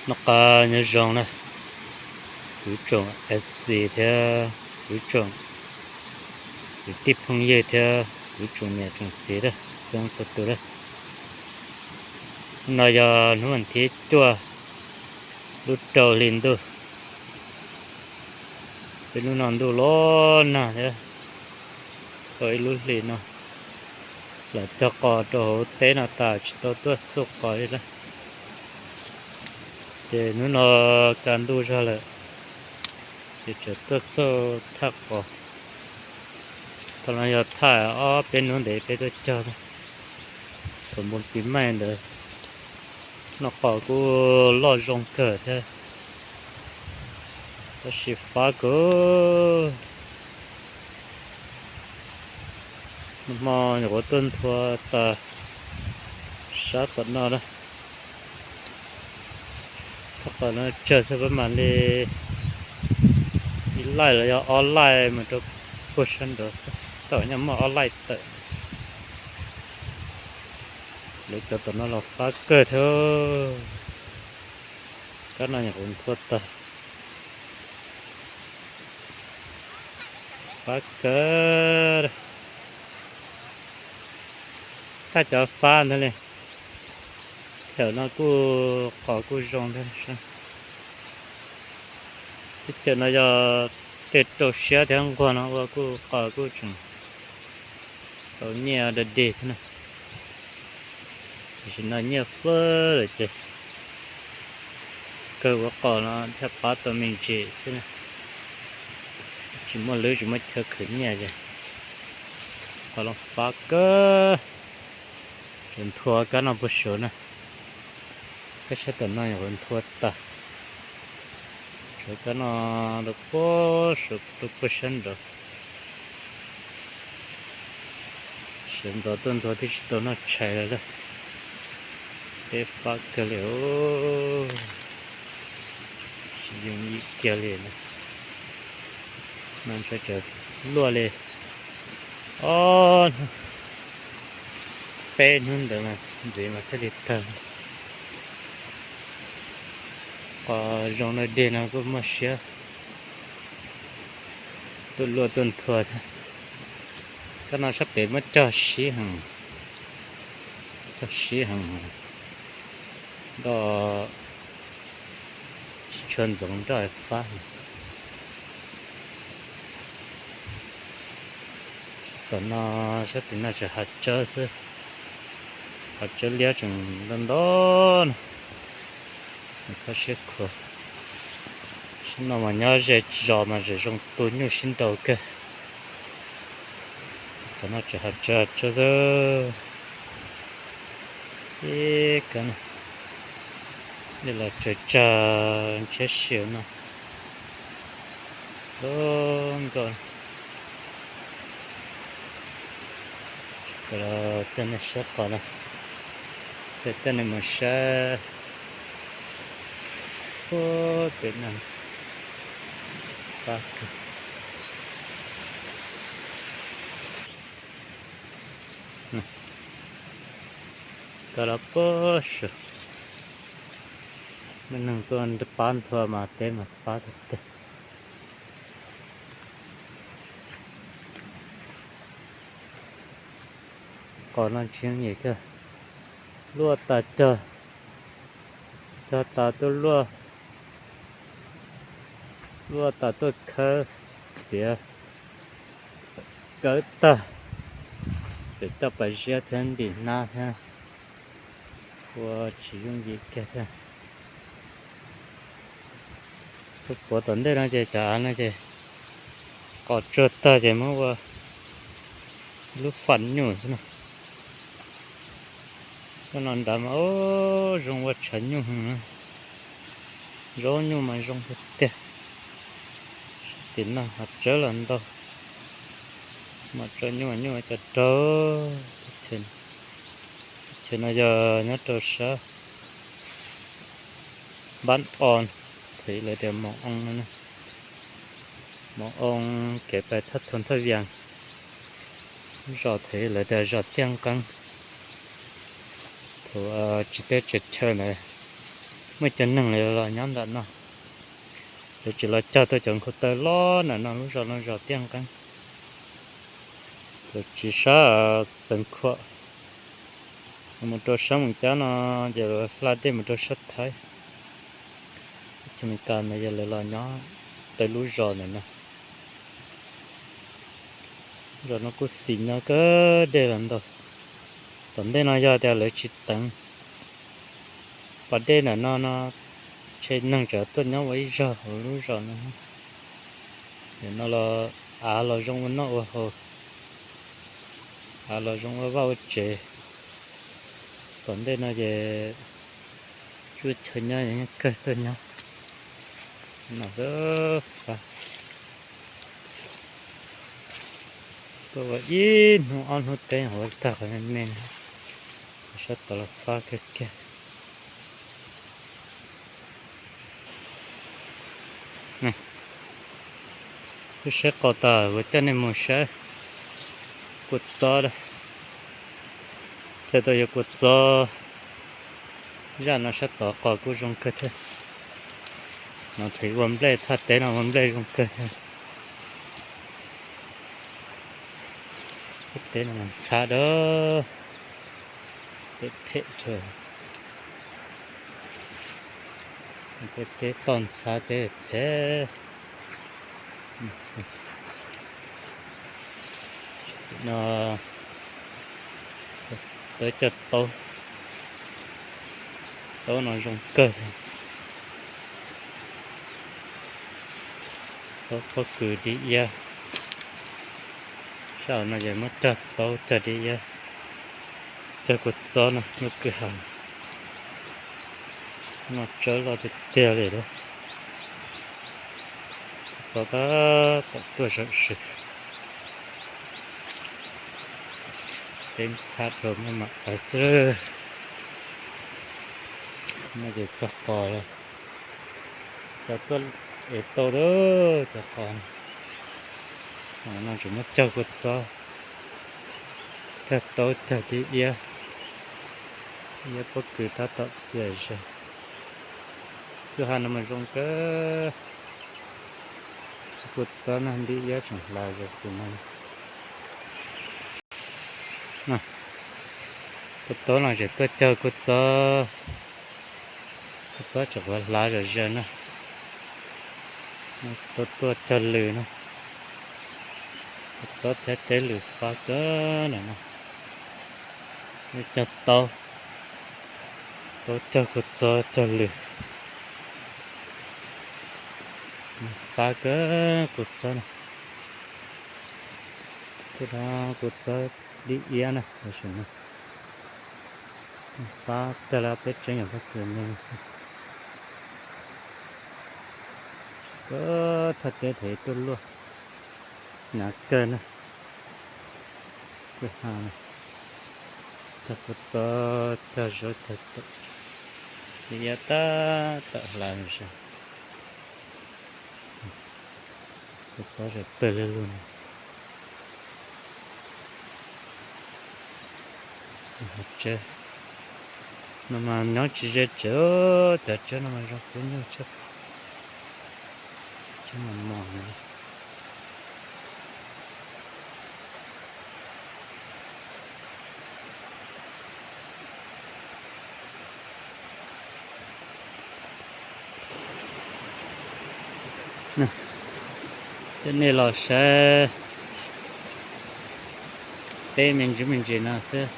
Noj qab nyob zoo na, ib tsoom FC thiab ib tsoom kwv tij phooj ywg thiab ib tsoom niam tsoom txiv xeeb txhua tus na. Hnub no yog hnub vas thib cuaj lub rau hli ntuj. Peb hnub no ntuj los nag thiab, tau ib lub hlis no, lam cog qos rau hauv teb no tas tsis tau tuaj xub qos li lawm. Ces hnub no kaj ntug zog lawm, ces tseem tuaj xub thaj qos. Thaum no yog thaj ob peb hnub ntev peb tuaj cog thiab. Thaum npun pis maij ntawd noj qos kuj loj zoo kawg thiab, tab sis fab kawg. Nag hmo nyuam qhuav tuaj nthua tas sab tom no na. Thaj qos no tsawg xwb peb mam li ib laij los yog ob laij mus rau puag sab nraud xwb, thaum nyob muaj ob laij tawm. Lawv cov tom no los fab kawg thiab. Kab no nyuam qhuav nthua tag, fab kawg. Thaj cov fab ntag li. Thaum no kuj qos kuj zoo thiab. Teb chaws no yog tej rau siab thiab nquag no ua kuj qos kuj tseem tau nyiaj dog dig thiab na. Tam sim no nyiaj fab lawm ces kawg ua qos no thiaj pab tau me ntsis xwb. Tsis muaj lwb tsis muaj chaw khwv nyiaj ces qos los fab kawg. Tseem nthua kab no puag saud na. Kab sab tom no nyuam qhuav nthua tag. Tshuav kab no rau puag saud rau puag sab nraud. Sawv ntxov tuaj nthua twb tsis tau noj tshais lawm lauj. Teb fab kawg li os. Tsis yooj yim kiag li. No ntshe tseem luaj li ob hnub peb hnub ntawd mas ntxiv mas thiaj li tawg. Qos zoo dog dig no kuj muaj siab tuaj luaj tuaj nthua thiab. Kab no sab pem muab cog sib heev, cog sib heev, nroj tsis tshua ntxoov nroj fab. Tom no sab tim no tseem hav tsawb xwb, hav tsawb liab tseem ntau ntau no. Kho siab khuav, sab no mas nyob ze zos mas tseem zoo tu nyuj sib nraus kawg. Tom no tseem hav tsawb hav tsawb xwb. Ib kab no, nej los tsaws tsag ntshiab siav no zoo nkauj. Kom los tej nej saib qos na, tej tej nej mus saib puag pem no. Pab kawg. Kab los puag saum, muaj neeg tuaj pab nthua mas teb mas fab tiag tiag. Qos no tsis yooj yim kawg, luaj tas cog, cog tas tuaj luaj, luaj tas tuaj khawb txiav, kawb tag, ces coj pas ziab thiab ntim hnab thiab, ua tsis yooj yim kiag thiab. Xub puav tom ntej no ces cov av no ces qos tsuag tag ces muab ua lub fam nyuj xwb na. Cov no nrad mas zoo ua tshav nyuj heev na, zaub nyuj mas zoo tiag tiag. Tim no hav tsawb los ntau, mas tso nyuj nyuj cov raug. Teb chaws no yog nyob rau sab Npab Oo, thaum ub lawv tias Moos Oo no na. Moos Oo kev pais thaj Thoo Thaj Vias, zos thaum ub lawv tias zos Tiaj Nqeeb. Thaum tsis teb tsev chaw ntawd, Muaj cov neeg lawv los nyob ntawm no, lawv tsis los cog tuaj cov nkhaus taw los ntawm no, lub zos no zos Tiaj Nqeeb, lawv tsis sab Xeev Khuam, mus rau sab Moos Cab no, ces lawv hla dej mus rau sab Thaib, teb chaws Amelikas ntawd, yog lawv los nyob tej lub zos ntawm no. Zos no kuj xis nyob kawg, dej los ntau. Tom ntej no yog tias lawv tsis teev pas dej ntawm no no, ntshe neeg tseem tuaj nyob ua ib zaug hauv lub zos no. Nim no los av los zoo ua noj ua haus, av los zoo ua vaj ua tsev. Tom ntej no ces tsuas chaw nyob yeej kawg tuaj nyob no, fab. Tuaj ua ib hnub ob hnub teb ua tag qhov me me, sab tod los fab kawg kiag. Wb saib qos tas kuv coj nej mus saib kua txob, chaw tau yog kua txob. Zaj no sab tod qos kuj zoo kawg thiab. No thaum ua nplej, thaj teb no ua nplej zoo kawg thiab. Thaj teb no mas ntxhab dab, phem phem kawg. Peb toj ntxhab teb phem. No peb cog taub, taub no zoo kawg. Taub pob kws dib iab. Sab no ces muab cog taub cog dib iab, cog kua txob no, lub kwj ha no tsawb loj tiag tiag li. Kua txob tab tom tuaj zam swm, teb ntxhab rau maj mam pais xwb. No ces cog qos lawm, cov tuaj ev tau lawm cov qos. No tseem muab cog kua txob, cog taub cog dib iab, iab pob kws tab tom txias zog. Kwj ha no mas zoo kawg, kua txob no dib iab tseem hlav zog tus no. Kua txob no tseem tuaj cog kua txob, kua txob tseem hlav zog zog na. Tuaj tuaj cog lws na, kua txob thiab teb lws fab kawg na no. Cog taub, taub cog kua txob cog lws, fab kawg kua txob na. Kua txob dib iab na, tam sim no fab tag lawm, peb tseeb yog pob kws me xwb. Thaj teb thaum tuaj luaj, hnav kawg na. Kwj ha, cog kua txob cog zaub cog taum, dib iab tab tom hlav zog. Kua txob tseem pawg lug lug no. Tsev no mas nyob tsis ze tsev, cov tsev no mas zoo kub nyuj tshaj, tsev mos mos. Coj nej los saib teb me ntsis me ntsis no xwb.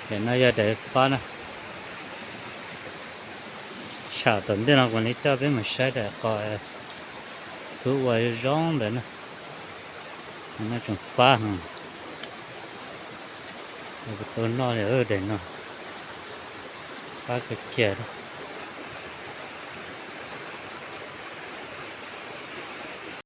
Daim no yog daim fab na. Tsham tom ntej no kuv li coj peb mus saib daim qos xub ua zoo ntawd na. No tseem fab heev. Kuv tau noj li daim no, fab kawg kiag.